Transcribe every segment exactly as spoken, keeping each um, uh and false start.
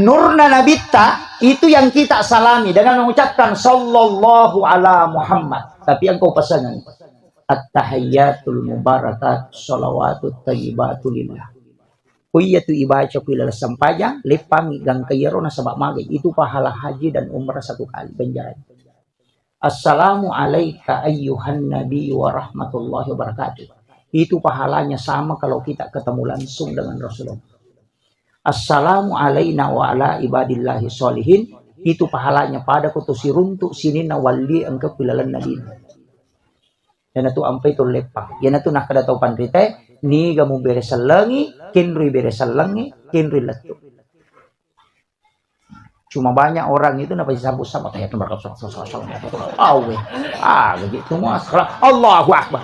Nurna Nabitta itu yang kita salami dengan mengucapkan sallallahu ala Muhammad. Tapi engkau pasangan, at-tahiyyatul mubarakat salawatut thayyibatu lillah. Ku iya tu ibaca ku ilalang sempajang, leppangi gangka iyaro nasaba magai. Itu pahala haji dan umrah satu kali ganjaran. Assalamu alaika ayyuhan nabi wa rahmatullahi wa barakatuh. Itu pahalanya sama kalau kita ketemu langsung dengan Rasulullah. Assalamu alaina wa ala ibadillahi sholihin. Itu pahalanya pada kutu siruntuk sininna walli engka ku ilalang nabi. Iyanatu ampai tu leppang. Iyanatu nakkeda tau panrita, niga mubere sellengi, kenrui bere sellengi, kenrui lettu. Cuma banyak orang itu napa disambut-sambut, "Tahiyatu barakatuh, awe." Ah, begitu semua. Sekarang, Allahu Akbar.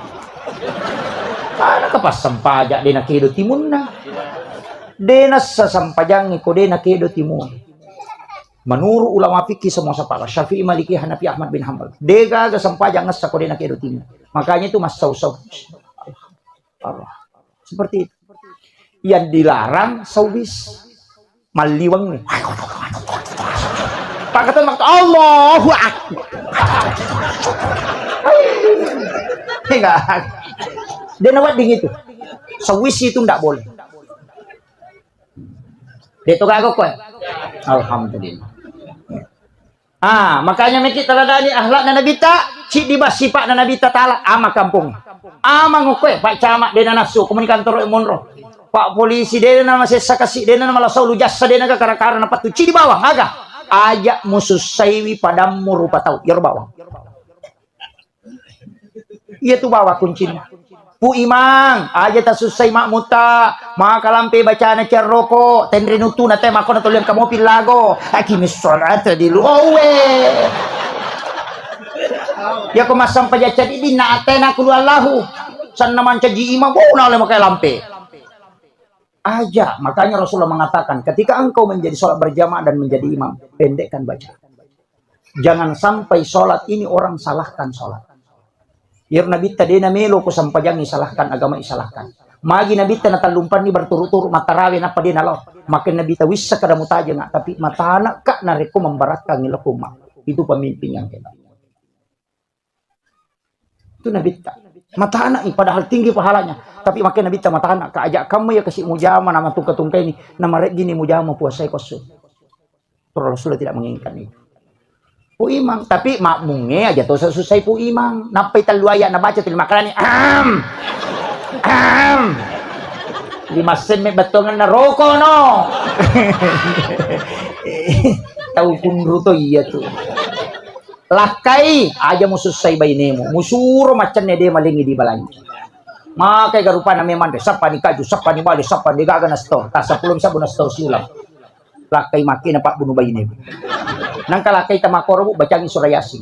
Karena kepas sempajang dena kedo timunna. Dena sesempajangi ko dena kedo timunna. Menurut ulama fikih semua sepakat, Syafi'i, Maliki, Hanafi, Ahmad bin Hambal. Degaga sempajang ngessa ko dena kedo timunna. Makanya itu massau-sau. Allah. Seperti itu. Yang dilarang saubis. Malliweng nih. Pakatan mak Allahu Akbar. Enggak. Dia nawadding itu. Saubis itu ndak boleh. Dia tuh kagok kue. Alhamdulillah. Ah, makanya meki taladani akhlakna Nabitta, ciddi ba sipakna Nabitta taala, ama kampung. Ama ngokoe, Pak Camat dena nasu, komuni kantoro monro. Pak Polisi dena nama sessa kasi, dena nama lasau lu jassa, dena ka kara-kara na pattu, ciddi bawang, aga? Aja musussaiwi padammu rupa tau, iyaro bawang. Iya tu bawa kuncinna. Pu Imang, aja tasussai makmutta, maka lampe bacana cerroko, tenre nutu na te makko na toliang kamopi lago. Aqimis sholata di lu. Owe. Ya ko massang pajaca di dinna atena kulu Allahu. Sanna mancaji imang, bo na oleh makai lampe. Aja, makanya Rasulullah mengatakan, ketika engkau menjadi sholat berjamaah dan menjadi imam, pendekkan bacaan. Jangan sampai sholat ini orang salahkan sholat. Iyaro Nabitta dena melo ko sampajangi salahkan, agama isalahkan. Magi Nabitta natallumpanni berturut-turut matarawe nappa dena lao. Maka Nabitta wissa kada mutajenga, tapi matana ka narekko memberatkan lao ko umma. Itu pemimpin yang hebat. Itu Nabitta. Matana i, padahal tinggi pahalanya. Tapi makai Nabitta matana ka, aja kamu ya kasi mujama nama tungka-tungka ini, nama rejini mujama puasai kosu. Terus Rasulullah tidak menginginkan itu. Pu Imang, tapi makmunge aja to susai Pu Imang. Nappai tellu ayat nabaca tuli makalani. Am. Am. Di massemme bettongan na roko no. Tau kunru to iya tu. Lakkai, aja musussai bainemu. Musuro maccenne de malengi di balangi. Makai garupana memang de, sappa ni kaju, sappa ni bale, sappa ni gaga na stor. Ta sepuluh sabu na stor siulang. Lakkai makkina pabbunu bainemu. Nangka lakkai tamakoro, Bu, bacangi surah Yasin.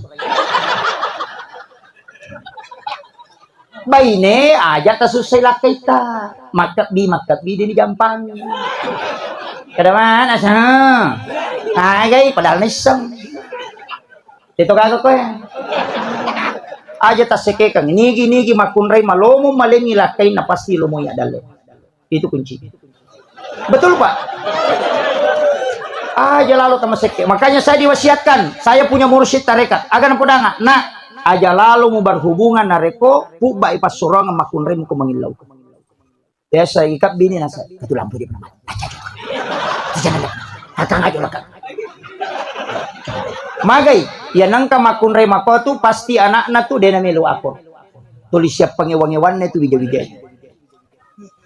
Baine, aja tasussai lakkaita. Makkebbi, makkebbi, dini jampangi. Kada mana sa? Agai, padahal nisseng. Itu kagak koe. Aja tassekekang. Nigi-nigi makkunrai malomo malengi lakkainna pasti lomo ya dalle. Itu kunci. Betul, Pak? Aja lalo tamasekke. Makanya saya diwasiatkan, saya punya mursyid tarekat. Aga napodanga, nak, aja lalo mu berhubungan nareko pubbai passuruangan makkunrai muko mangillau. Biasa ikap bini nasa, itu lampu di mana? Itu jangan dah. Akang aja lakang. Magai, ya nangka makkunrai makotu pasti anakna tu dena melu akor. Tulis siap pangewangewanna itu wija-wija.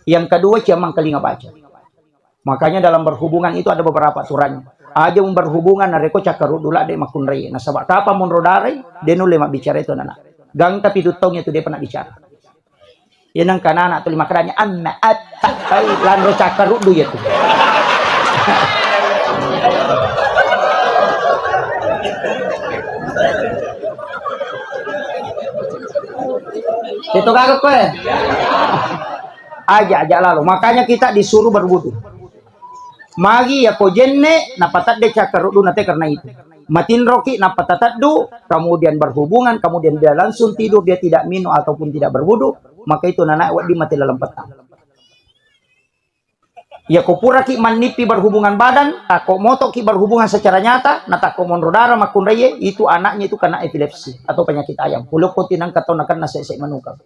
Yang kedua, ciamang kelinga baca. Makanya dalam berhubungan itu ada beberapa aturannya. Aja mu berhubungan nareko cakkaruddu ladde makkunrai. Nasaba kapang monro darai, de nulle mabbicara itu anak. Gangka pitu taung itu de pernah bicara. Iya nangka anak tuli makkedanya, "Amma atta." Ai, lanro cakkaruddu iya tu. Itu kagak koe. Aja, aja lalu. Makanya kita disuruh berwudu. Magi ya ko jenne, napatadde cakkaruddu nate karena itu. Matinroki, napatataddu, kemudian berhubungan, kemudian dia langsung tidur, dia tidak minum ataupun tidak berwudu, maka itu nana wedding mate dalam petang. Iya ko puraki mannippi berhubungan badan, takko motoki berhubungan secara nyata, na takko monro darah makkunraie, itu anaknya itu kena epilepsi atau penyakit ayam. Pulokko tinangka tau nakenna sese manuka.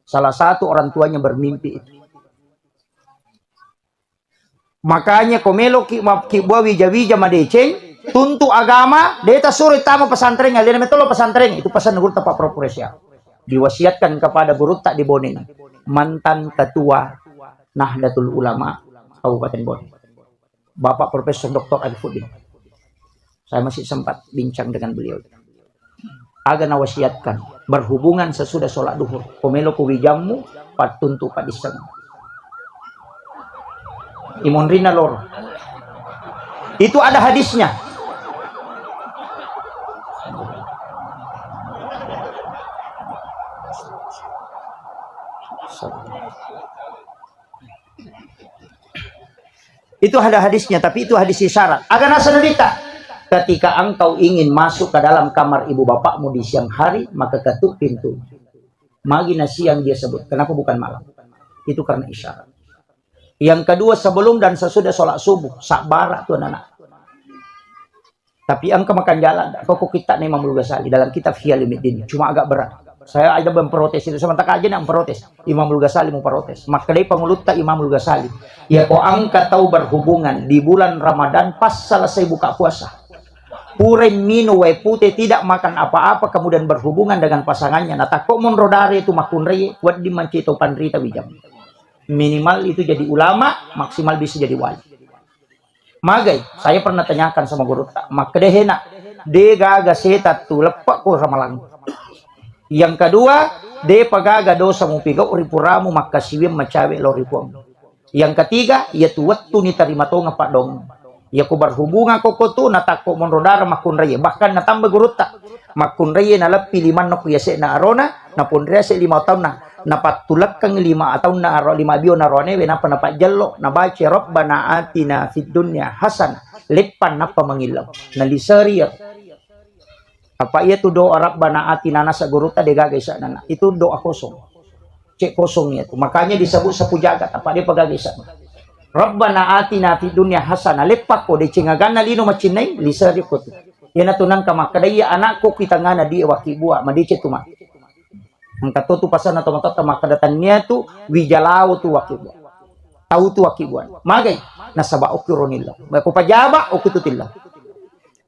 Salah satu orang tuanya bermimpi itu. Makanya ko meloki ma-, ki buah wija-wija madeceng, tuntu agama, de tasuro tama pesantren, alena metolo pesantren, itu pesan guru tepat proporesi. Diwasiatkan kepada gurutta di Bone ini, mantan ketua Nahdlatul Ulama Kabupaten Bone, Bapak Profesor Doktor Arifuddin. Saya masih sempat bincang dengan beliau. Aga nawasiatkan, berhubungan sesudah sholat duhur. Pomelo ku wijammu, pattuntu padisseng. Imonrina loro. Itu ada hadisnya. Itu ada hadisnya, tapi itu hadis isyarat. Aga nasa Nabitta, ketika engkau ingin masuk ke dalam kamar ibu bapakmu di siang hari, maka ketuk pintu. Magi na siang dia sebut, kenapa bukan malam? Itu karena isyarat. Yang kedua, sebelum dan sesudah sholat subuh, sabbara tu anak. Tapi engka makan jalan, koko kitta na Imamul Ghazali dalam kitab Ihya Ulumuddin. Cuma agak berat. Saya ada memprotes itu, sementara aja nak memprotes. Imamul Ghazali mau protes. Makkedai pangulutta Imamul Ghazali. Ya ko engka tau berhubungan di bulan Ramadan pas selesai buka puasa. Pura minum wae putih, tidak makan apa-apa, kemudian berhubungan dengan pasangannya. Nah, takko monro dare itu makkunrai, wedding mancaji tau panrita wijang. Minimal itu jadi ulama, maksimal bisa jadi wali. Magai, saya pernah tanyakan sama gurutta, makkeda, "He, nak, de gaga setan tu leppa ko ramalang. Yang kedua, de pa gaga dosa mupigau ri puramu makkasiwiang macawe lao ri Puang. Yang ketiga, iya tu wettu ni tarima tonga padong. Iya ko berhubungan ko ko tu, natakko monro dara makkunrai." Bahkan natamba gurutta, makkunrai naleppi limanna ku yase'na arona, naponriase lima taunna. Napattulekkeng lima taunna aro-, lima biona roanewe, nappa napajjello, nabaca, "Rabbana atina fid dunya hasanah." Leppan nappa mangillau. Naliseri ya. Apa iya tu doa Rabbana atina nasa gurutta de gaga isa'na. Itu doa kosong. Cek kosong ya tu. Makanya disebut sapu jagat, apa de pa gaga isa'na. Rabbana atina fid dunya hasanah. Leppakko deceng aganna lino macinnai, liseri ko tu. Iyana tu nangka makkeda iya anakku ki tangana di waki bua, madeceng tu ma. Engka to tu pasanna tomatoatta makkeda, "Tannia tu wija lao tu wakkibuang. Tau tu wakkibuang." Magai? Nasaba okki ronillau. Ko pajaba okki tu tillau.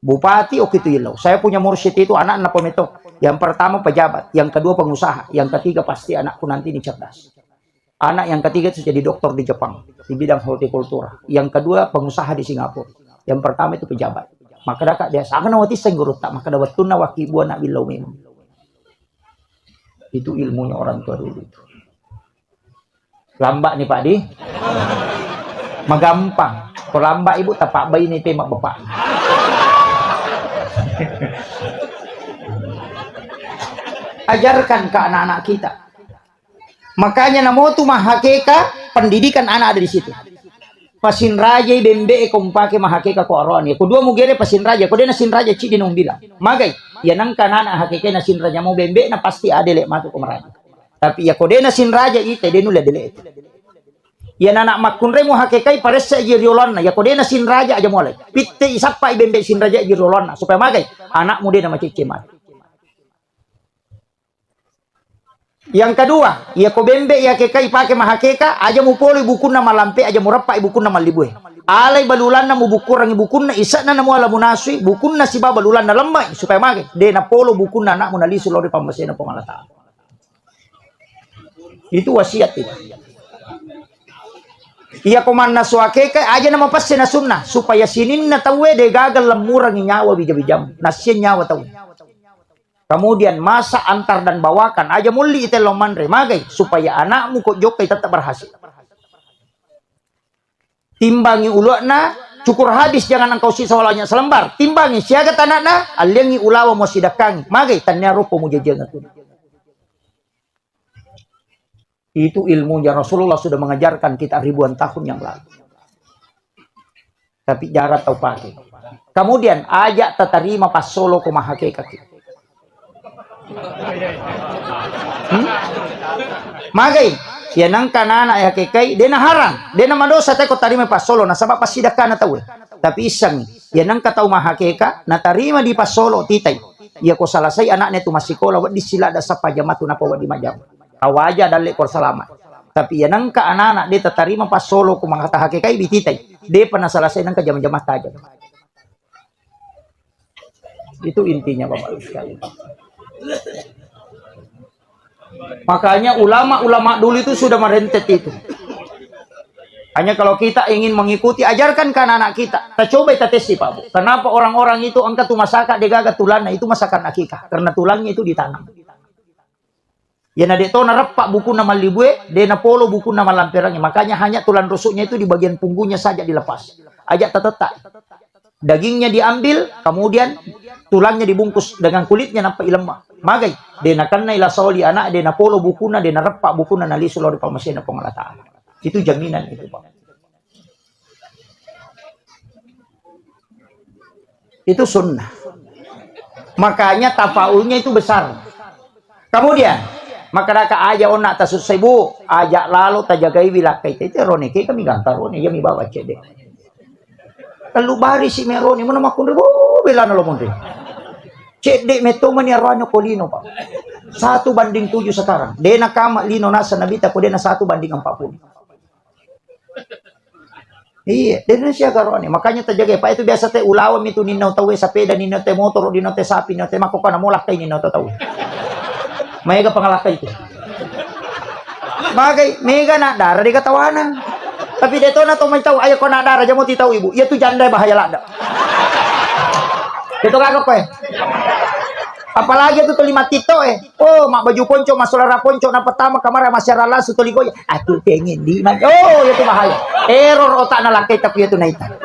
Bupati okki tu illau. Saya punya mursyid itu anakna pemeto. Yang pertama pejabat, yang kedua pengusaha, yang ketiga pasti anakku nanti ini cerdas. Anak yang ketiga itu jadi doktor di Jepang di bidang hortikultura. Yang kedua pengusaha di Singapura. Yang pertama itu pejabat. Makkeda ka dia, "Aga nawatisseng gurutta?" Makkeda, "Wettunna wakkibuang nak billau memang." Itu ilmunya orang tua dulu itu. Lamba ni, Pak Di. Magampang. Ko lamba ibu, tapabbaini pe mabbapak. Ajarkan ke anak-anak kita. Makanya namotu mahakeka, pendidikan anak ada di situ. Pasinrajai bembe e ko mpake mahakeka ko aroani. Ko dua mugere pasinraja, ko de nasinraja ciddi na umbilang. Magai, iya nengka nana hakeke nasinraja mau bembe na pasti adele matu ko maraja. Tapi iya ko de nasinraja ite de nulle adele itu. Iya nana makkunrai mu hakekai paresse ji riolonna. Iya ko de nasinraja aja mulai. Pitte isappa i bembe sinraja ji riolonna. Supaya magai, anakmu de na macecce mati. Yang kedua, iya ko bembe iya keka ipake mahakeka, aja mupoloi bukunna malampe, aja mureppai bukunna mallibue. Alai balulanna mubukkurangi bukunna, ise'na namuala munasui, bukunna siba balulanna lemmai, supaya mage, de napolo bukunna anakmu nalisu lao ri pammasena Puang Allah Ta'ala. Itu wasiat itu. Iya ko mannasu akeka, aja namapesse nasunna, supaya sininna tauwe de gaga lemmurangi nyawa bija-bijamu, nassiang nyawa tauwe. Kemudian masak, antar dan bawakan. Aja mulli itello manre, magai supaya anakmu ko jokkai tetap berhasil. Timbangi ulu'na, cukur hadis jangan engkau sisa walanya selembar. Timbangi siaga tanakna, alliangi ulawa mo sidakkangi. Magai tannia rupa mujajang aku. Itu ilmunya Rasulullah sudah mengajarkan kita ribuan tahun yang lalu. Tapi jarang tau pakai. Kemudian aja tatarima passolo ko mahakekaki. Hmm? Magai. Iya nengka anak-anak hakekai, de' naharang, de' namadosa te ko tarima passolo, nasaba passidakkana tau. Tapi issengngi, iya nengka tau mahakeka, natarima di passolo titai. Iya ko salasai anaknya tu massikola, wedding siladda sappa jama tu napa wedding majama. Awaja dalle ko salama. Tapi iya nengka anak-anak de' tatarima passolo ko mangata hakekai bititai. De'pa nasalasai nengka jama-jama tajam. Itu intinya, Bapak Ibu sekalian. Makanya ulama-ulama dulu itu sudah merentet itu. Hanya kalau kita ingin mengikuti, ajarkan ke anak-anak kita. Kita coba kita tes sih, Pak Bu. Kenapa orang-orang itu engka tu masakan degaga tulanna itu masakan akikah? Karena tulangnya itu ditanam. Ya, na de' to nareppa bukunna mallibue, de' napolo bukunna mallamperangnge. Makanya hanya tulang rusuknya itu di bagian punggungnya saja dilepas. Aja tatetak. Dagingnya diambil, kemudian tulangnya dibungkus dengan kulitnya nampa ilemma. Magai, de' nakennai la saoli anak, de' napolo bukunna, de' nareppa bukunna nalisu lao ri pammasena Puang Allah Ta'ala. Itu jaminan itu, Pak. Itu sunnah. Makanya tafaulnya itu besar. Kemudian, makkedaka aja onna tasussai, Bu, aja lalo tajagaiwi lakkaita. Itu rone ke kami gangka rone, iya mi bawa cedde. Tellu bari si merone, mana makunri, bu, belana lo munri. Cedde metto mani arwanya ko lino, Pak. Satu banding tujuh sekarang. De' nakama lino nasa nabita ko de' na satu banding empat puluh. Iya, de' na siaga roane. Makanya tajaga, Pak, itu biasa te ulaweng itu ninna tauwe sepeda, ninna te motor, ninna te sapi, ninna te mako kana molakkai ninna tauwe. Maega pangalakkai itu. Magai, mega na dara de' katawana. Tapi de' to na to mai tau, ayo ko na dara jamo ti tau ibu. Iya tu janda bahaya ladda. Itu kagak koe. Apalagi itu tuli matito eh. Oh, mak baju ponco, masalah ponco, na pertama kamar masih langsung tuli goyang. Aku pengen di mana? Oh, itu bahaya. Error otak na lakkai tapi itu naita.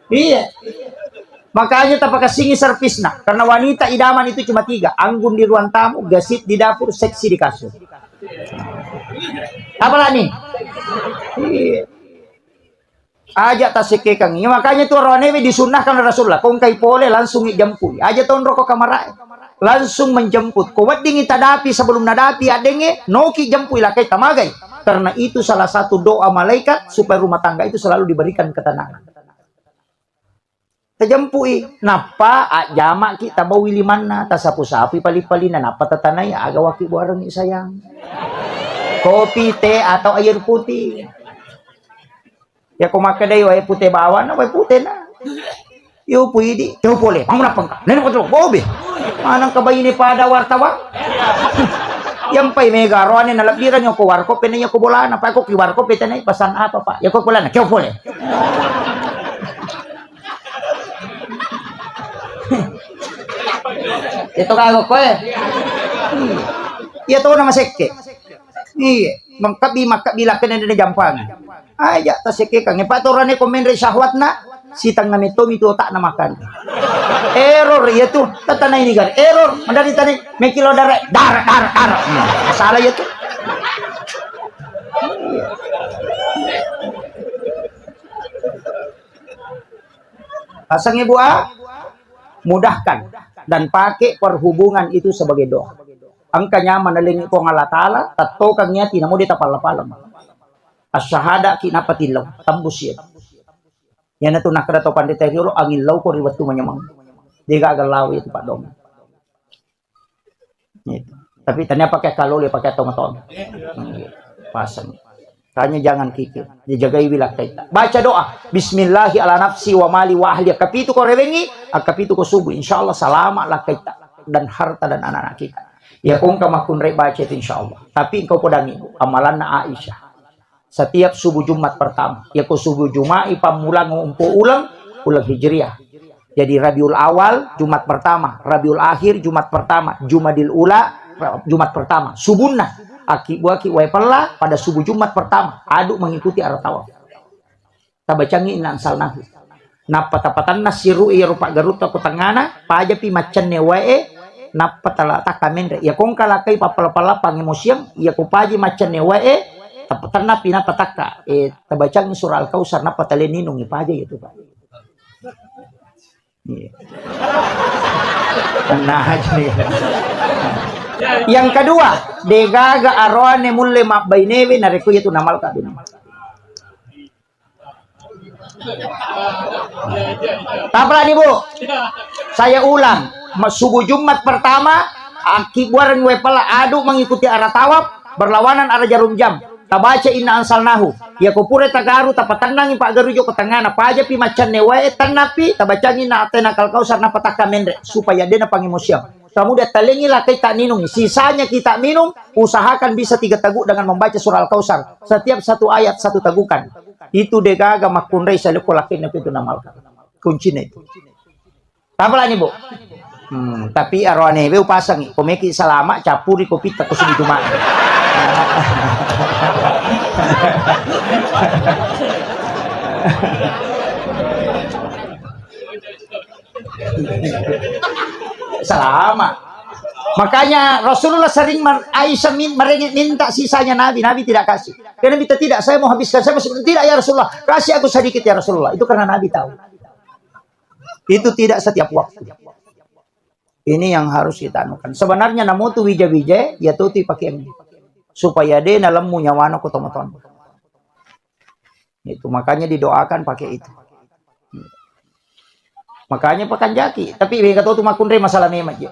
Iya. Makanya tapakasingi servisna. Karena wanita idaman itu cuma tiga. Anggun di ruang tamu, gesit di dapur, seksi di kasur. Apalah nih? Iya. Aja tasekkekangngi. Makanya tu roanewe disunnahkan Rasulullah. Kongkai pole langsung ijempui. Aja tonro ko kamarae. Langsung menjemput. Ko weddingi tadapi sebelum nadapi addenge, noki jempui lakai tamagai. Karena itu salah satu doa malaikat supaya rumah tangga itu selalu diberikan ketenangan. Tajempui, nappa ajjamaki tabaui limanna, tasapu-sapui pali-palina, nappa tatanai, aga waki buarengngi sayang. Kopi, teh, atau air putih. Ya ko makkedai wae pute bawana, wae pute na. Yo puidi, yo pole, mau nappa engka. Nene ko bobe. Manang kebaine pada wartawan. Yang pai mega roane na lebbiran yo ko warkop pene yo ko bolana, pa ko ki warkop pene pesan apa, Pak? Ya ko bolana, yo pole. Itu kagak koe. Iya to nama sekke. Iya, mengkabi makabi lakene de jampang. Aja tasekkekangngi. Patorane ko menre syahwatna, sitengnga mettomi tu otakna makan. Error iya tu, tatanai ni gar. Error, mandari tani, mekilo dara, dara, dara, dara. Hmm, salah iya tu. Pasang ibu ah, mudahkan dan pakai perhubungan itu sebagai doa. Engka nyaman nalengi Puang Allah Ta'ala, tattokang yati namo de tapalla-palla. Asyhada ki napa tillau, tembus ya. Yana tu nakkeda to pandita riolo, angin lau ko ri wettu manyameng. Dega galau itu Pak Dong. Gitu. Tapi tania pakai kalole, pakai tong-tong. Pasang. Tanya jangan kikir. Dijagai wilayah kita. Baca doa. Bismillahi ala nafsi wa mali wa ahli. Kapitu ko rewengi, kapitu ko subuh. Insya Allah selamat lah kita dan harta dan anak-anak kita. Ya kongka makunre baca itu insya Allah. Tapi engkau podangi amalanna Aisyah. Setiap subuh Jumat pertama. Yako subuh Jumat ipammulang umpo uleng, uleng Hijriah. Jadi Rabiul Awal, Jumat pertama. Rabiul Akhir, Jumat pertama. Jumadil Ula, Jumat pertama. Subunna, aki buaki wae pella pada subuh Jumat pertama. Aduk mengikuti arah tawaf. Tabacangi inna anzalnahu. Nappa tapatanna siru iya rupa garutta ko tengngana, pajapi maccenne wae, nappa tala takka menre. Iya kongka lakkai pappala-pala pangemosiang, iya ko paji maccenne wae, tapatanna pi nappa takka, eh, tabacangi surah Al-Kautsar, nappa taleninungi paja itu, Pak. Iya. Nah, aja nih. Yang kedua, degaga aroane mulle mabbainewe narekko iyatu namalka bene. Tapalani, Bu. Saya ulang, ma-, subuh Jumat pertama, akkibuareng wae pala adu mengikuti arah tawaf, berlawanan arah jarum jam. Tabaca inna ansalnahu. Yako pura tagaru, tapatennangi paggaru joko tengngana, pajapi maccanne wae, tennapi, tabacangi inna atena kal kausar, nappa takka menre, supaya dena pangemosiang. Kemudian talengi lakkai tak ninung. Sisanya kita minum, usahakan bisa tiga teguk dengan membaca surah Al-Kausar. Setiap satu ayat satu tegukan. Itu degaga makkunrai saleko lakkainna itu namalka. Kuncina itu. Tapalani, Bu. Hmm, tapi aroane be upasangi. Komeki salama capuri kopi tak kusudi cuma. Selama. Makanya Rasulullah sering mer-, Aisyah min-, merengek minta sisanya Nabi, Nabi tidak kasih. Karena minta tidak, saya mau habiskan, saya masih tidak ya Rasulullah, kasih aku sedikit ya Rasulullah. Itu karena Nabi tahu. Itu tidak setiap waktu. Ini yang harus kita anukan. Sebenarnya namu tu wija-wija, ya tu tu pakai supaya dia nalemmu nyawana ko tomaton. Itu makanya didoakan pakai itu. Makanya pakanjaki, tapi mega to tu makkunrai masalah memang je.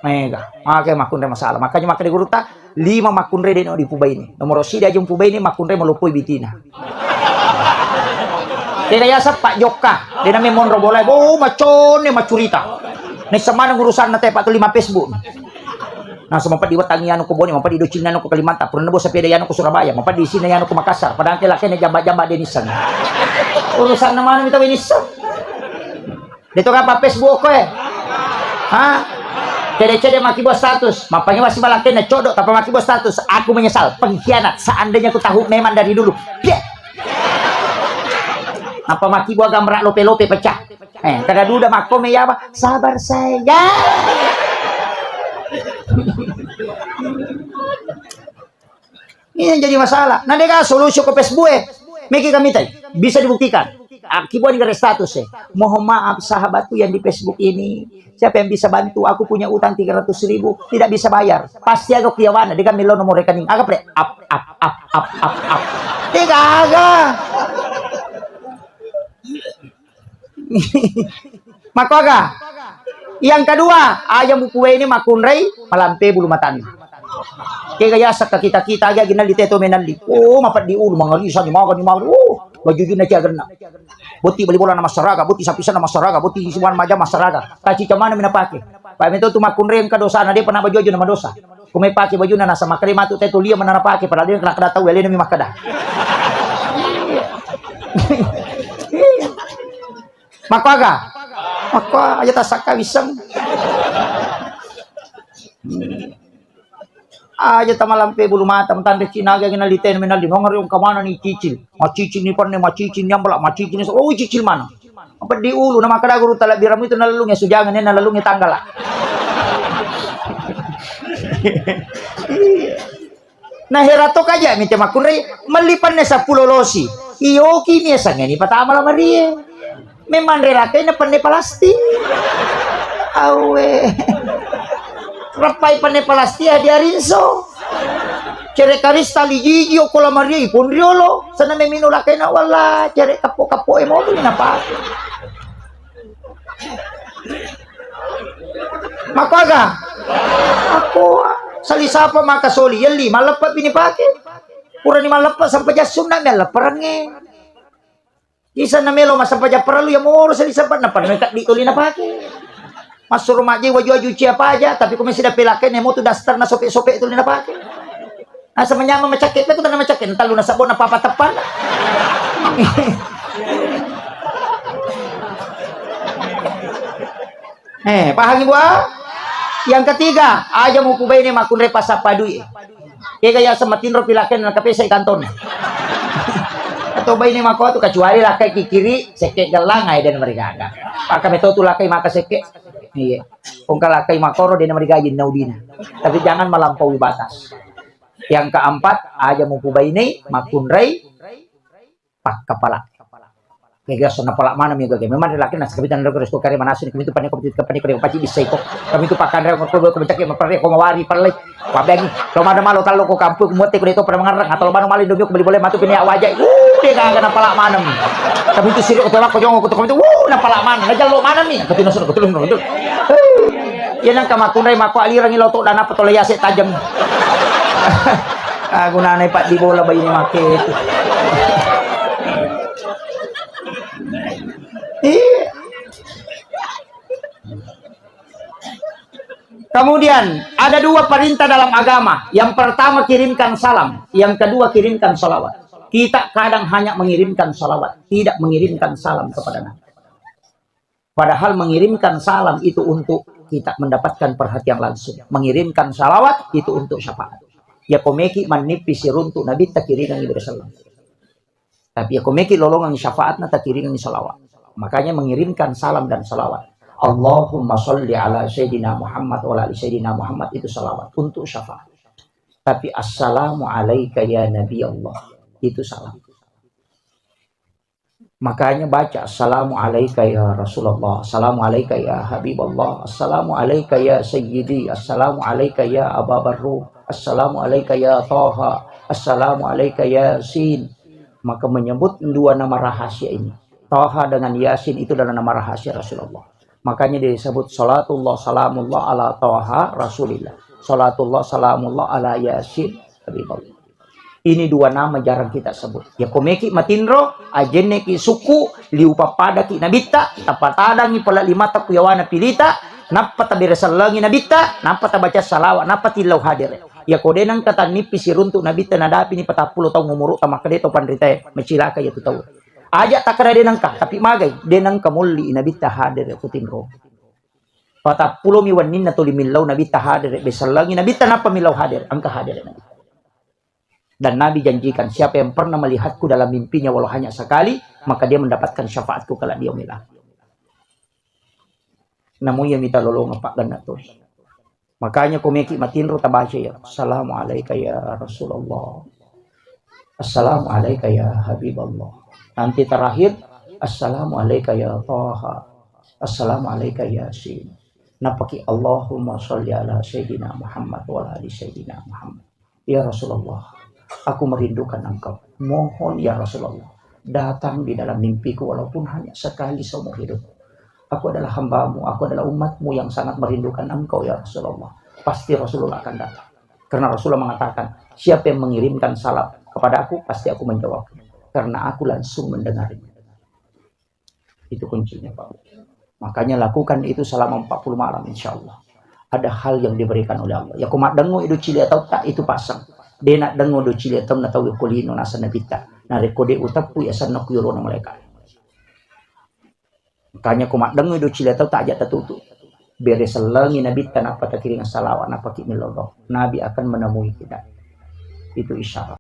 Mega, make makkunrai masalah. Makanya makkeda gurutta, lima makkunrai deno dipubaini. Nomor sida aja pubaini makkunrai meloppoi bitina. Tega yaseng Pak Jokka, dena memonro bola, bo macone macurita. Nessa maneng urusanna te Pak tu lima Facebook. Nasa mapeddi wettangi anu ko Bone, mapeddi docinna anu ko Kalimantan, purana bosa peda yanu ko Surabaya, mapeddi isinna yanu ko Makassar, padahal ke lakene jamba-jamba de nisseng. Urusanna mana mita we nisseng? Deto kapa Facebook ko e? Ha? Cede-cede makkibua status, mappangewa sibalakene codok, tapa makkibua status, aku menyesal, pengkhianat, seandainya ku tahu memang dari dulu. Pie. Apa makkibua gamrak lope-lope pecah? Eh, kada duda makko me yawa, sabar sayang. Ini yang jadi masalah. Nah, dega solusi ko Facebook e. Meki kami tai, bisa dibuktikan. Akibua ni status e. Mohon maaf sahabatku yang di Facebook ini. Siapa yang bisa bantu? Aku punya utang tiga ratus ribu, tidak bisa bayar. Pasti aga kuyawana, dega melo nomor rekening. Aga pre? Ap, ap, ap, ap, ap, ap. Dega aga. Makkoga? Yang kedua, aja mupuwe ini makkunrai malampe bulu matanna. Kega yasakka kita-kita aja ginalli teto menalli. Oh, mapeddi ulu mangarisa ni maga ni maga. Oh, bajujunna cia genna. Boti bali bola na masyarakat, boti sapisan na masyarakat, boti siwan maja masyarakat. Kacica mana mina pake. Pak meto tu makkunrai engka dosana, dia pernah baju aja na madosa. Kumai pake bajuna nasa makkeda matu te tulia menana pake padahal dia kena kada tahu elena mi makkeda. Makkoga? Makko aja tasakka wiseng. Aja tamalampe bulu mata, tanre Cina aja kena liten menal di nongari ongka mana ni cicil. Macicil ni penne, macicil ni ambala, macicil ni, oh, cicil mana? Peddi ulu, na makkeda guru talabbirammu itu nalalungi sujangan, nalalungi tanggala. Iya. Nah, herato kaja mite makkunrai, melli penne seppulo losi. Iyoki ni sange ni patama la marie. Memang rerakai na penne palasti. Awe. Rappai penne palasti adi arinso. Cere karista lijiji ko la marie pondriolo. Sana memino lakaina wala cere kapo-kapo e mobil na pake. Makkoga? Makko sali sapa maka soli yelli malleppa bini pake. Purani malleppa sampajang sunna mi allepparangnge. Isanna melo massempajang parellu ya moro sali sapa na panna kaddi toli na pake. Massuro majjai waju-waju cia paja, tapi ko mesi dape lakkainna motu daster na sope-sope tuli napake. Nasa manyameng macakke, pe kutana macakke, na tallu na sabbo na papa teppanna. Eh, pahang Ibu, ah? Yang ketiga, aja mupubaine makkunrai passappa dui. Kega yaseng matinro pi lakkainna nakapesai kantonna. Atau baine makkotu kecuali lakkai kikiri, sekke gellang ae den marigaga. Maka metotu lakkai maka sekke. Iya. Engka lakkai makoro dena marigaji naudina. Tapi jangan melampaui batas. Yang keempat, aja mupubainei makkunrai pakkapala. Gaga sonna pala maneng mi gaga. Memang laki na sakabita na resto kare manasuni kami tu pane ko tu pane ko pasti bisa iko. Kami tu pakanre ko ko ko ko mawari pallai. Pabengi. Lo mana malo tallo ko kampung muatte ko de to pada mangarang atau lo mana malo Indomie ko beli boleh matu pini waja. Uh, de gaga na pala maneng. Kami tu siruk ko tolak ko jongo ko tu kami tu. Uh, na pala maneng. Na jallo maneng mi. Ko tu nasu ko tu nasu. Iya nang kamakunrai mako alirangi loto dana petole yase tajam. Ah, gunana paddi bola bayi ni make itu. Iya. Kemudian ada dua perintah dalam agama. Yang pertama kirimkan salam, yang kedua kirimkan salawat. Kita kadang hanya mengirimkan salawat, tidak mengirimkan salam kepada Nabi. Padahal mengirimkan salam itu untuk kita mendapatkan perhatian langsung. Mengirimkan salawat itu untuk syafaat. Ya komeki mannipi siruntu Nabi takiringan ibadah salam. Tapi ya komeki lolongan syafaatna takiringan salawat. Makanya mengirimkan salam dan salawat. Allahumma salli ala Sayyidina Muhammad wa ala ali Sayyidina Muhammad itu salawat untuk syafaat. Tapi assalamu alaika ya Nabi Allah itu salam. Makanya baca, "Assalamu alaika ya Rasulullah, assalamu alaika ya Habiballah, assalamu alaika ya Sayyidi, assalamu alaika ya Aba Barru, assalamu alaika ya Taha, assalamu alaika ya Yasin." Maka menyebut dua nama rahasia ini. Taha dengan Yasin itu adalah nama rahasia Rasulullah. Makanya disebut salatullah salamullah ala Taha Rasulillah. Salatullah salamullah ala Yasin Habiballah. Ini dua nama jarang kita sebut. Ya komeki matinro, ajenneki suku, liu pappadaki nabitta, tapatadangi pala limata ku yawana pilita, nappa tabere sellengi nabitta, nappa tabaca salawat, nappa tillau hadere. Ya ko de nengka tannipi siruntu nabitta nadapini patappulo taung umuru tamakkede to panritae, macilaka ya tu tau. Aja takkeda de nengka, tapi magai, de nengka molli nabitta hadere ku tinro. Patappulo mi wenninna tuli millau nabitta hadere, besellengi nabitta nappa millau hadere, engka hadere nabitta. Dan Nabi janjikan, "Siapa yang pernah melihatku dalam mimpinya walau hanya sekali, maka dia mendapatkan syafaatku kelak di yaumil akhir." Namu iya mita lolong apa ganna tu. Makanya komeki matinro tabaca ya, "Assalamu alaika ya Rasulullah. Assalamu alaika ya Habiballah." Nanti terakhir, "Assalamu alaika ya Taha. Assalamu alaika ya Yasin." Napaki Allahumma salli ala Sayyidina Muhammad wa ala ali Sayyidina Muhammad. Ya Rasulullah, aku merindukan engkau. Mohon ya Rasulullah, datang di dalam mimpiku walaupun hanya sekali seumur hidup. Aku adalah hambamu, aku adalah umatmu yang sangat merindukan engkau ya Rasulullah. Pasti Rasulullah akan datang. Karena Rasulullah mengatakan, siapa yang mengirimkan salam kepada aku, pasti aku menjawab. Karena aku langsung mendengarnya. Itu kuncinya, Pak. Makanya lakukan itu selama empat puluh malam, insya Allah. Ada hal yang diberikan oleh Allah. Ya, ko maddengo ido cilia tau tak itu pasang. De naddengo do cilia tau na tau ko lino nasa nabitta. Narekko de uteppu ya sanna ku yolona malaikat. Makanya ko maddengo ido cilia tau tak aja tatutu. Bere sellengi nabitta nappa takiring salawat nappa ki milodong. Nabi akan menemui kita. Itu isyarat.